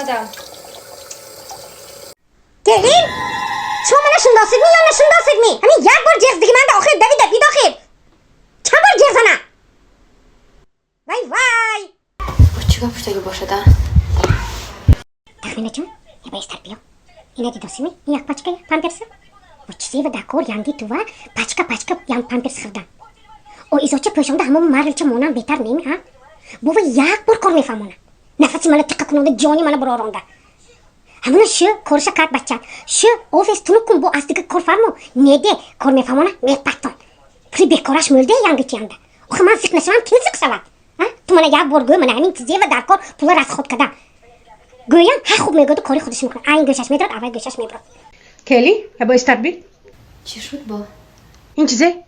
Омадам. Келин, шумо мана шундосидми ё нашундосидми? Ҳамин як бор ҷеғ диги манда охир давида бид охир. Чанд бор ҷеғ зана? Вай вай! Чӣ гап пуштагӣ бошад, а? Тахминаҷон, еба истар биё. Ина дидосими? Ин як пачка памперса? Бо чизева дакор янги тува пачка пачка ям памперс хӯрдан. О изоча пӯшонда ҳамон марлича монам беҳтар неми, ҳа? Бова як бор кор мефаҳмона. Нафаси мана тиққа кунонда, ҷони мана бироронда. Ҳамона шу корша кард бача. Шу офис тунук кун, бо аз дига кор фармо. Неде кор мефаҳмона, мепаттон. Пули бекораш мӯлде янгичи янда. Охи ман зиқ нашавам, ким зиқ шавад? Ту мана як бор гӯ, мана ҳамин чизева дар кор пула расход кардам. Гӯям, ҳа, хуб мегӯяду кори худаш мекунад. Айн гӯшаш медорад, аввал гӯшаш мебурад. Кели, ябо истар би. Чӣ шуд бо? Ин чизе?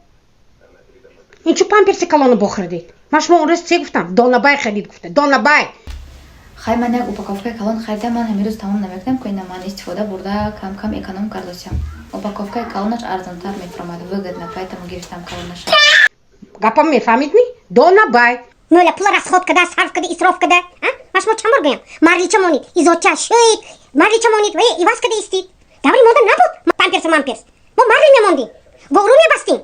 Ин чӯ памперси калону бо хӯрдед? Ман шумо он рӯз че гуфтам? Донабай харид гуфта. Донабай. Хай, ман як упаковкаи калон харидам, ман ҳамин рӯз тамом намекунам ку, ина ман истифода бурда, кам кам эконом кардосям. Упаковкаи калонаш арзонтар мефуромад, выгодно, поэтому гирифтам калонаша. Гапам мефаҳмидми? Донабай. Мӯла пула расход када, сарф када, исроф када. Ман шумо чанд бор гӯям? Марлича монид, изоча, шӯид, марлича монид, ва иваз када истид. Даври монда набуд памперсу мамперс. Мо марли мемондем. Гору мебастем.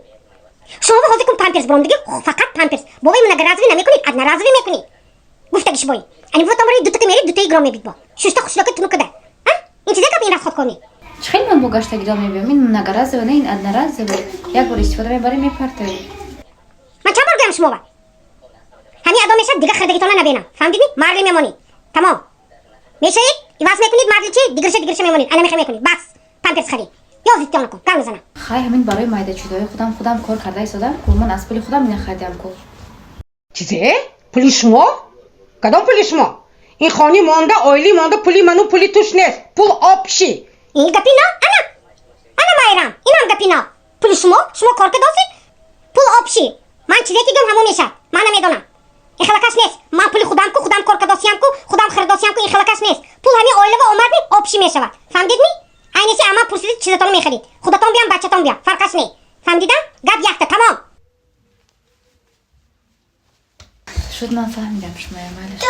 Шумо ҳозир кун памперс буром диги, фақат памперс. Бовай многоразовый намекунед, одноразовый мекунед. Гуфтагиш бой. Ани вот амри дутака мери, дутаи гром мебид бо. Шушта хушрока тунукада. Ин чизе гап ин расход кунӣ? Чӣ хел ман бо гаштагидон мебиём? Ин многоразовый, не, ин одноразовый. Як бор истифода мебарем, мепартоем. Ман чанд бор гӯям шумова? Ҳамин адо мешавад, дига хӯрдагитона набинам. Фаҳмидидми? Марли мемонед. Тамом. Мешавед? Иваз мекунед марличи, дигарша дигарша мемонед. Ана меха мекунед. Бас. Памперс харид. Ё зидтиёна кун. Гап мезанам. Хай, ҳамин барои майдачудои худам худам кор карда истодам ку, ман аз пули худам ина харидам ку. Чизе? Пули шумо? Кадом пули шумо? Ин хони монда, оили монда, пули ману пули туш нест. Пул общий. Ин гапи на? Ана. Ана майрам. Инам гапи на. Пули шумо? Шумо кор кардосид? Пул общий. Ман чизе ки гӯм, ҳамон мешавад. Ман намедонам. Ин хелакаш нест. Ман пули худам ку, худам кор кардосиям ку, худам харидосиям ку, ин хелакаш нест. Пул ҳамин оилава омадми, общий мешавад. Фаҳмидидми? Айниси ама пурсидид, чизатонро мехарид. Худатон биям, бачатон биям. Фарқаш не. Фаҳмидидам? Гап якта, тамом. Шуд, ман фаҳмидам шумоя, майлаш.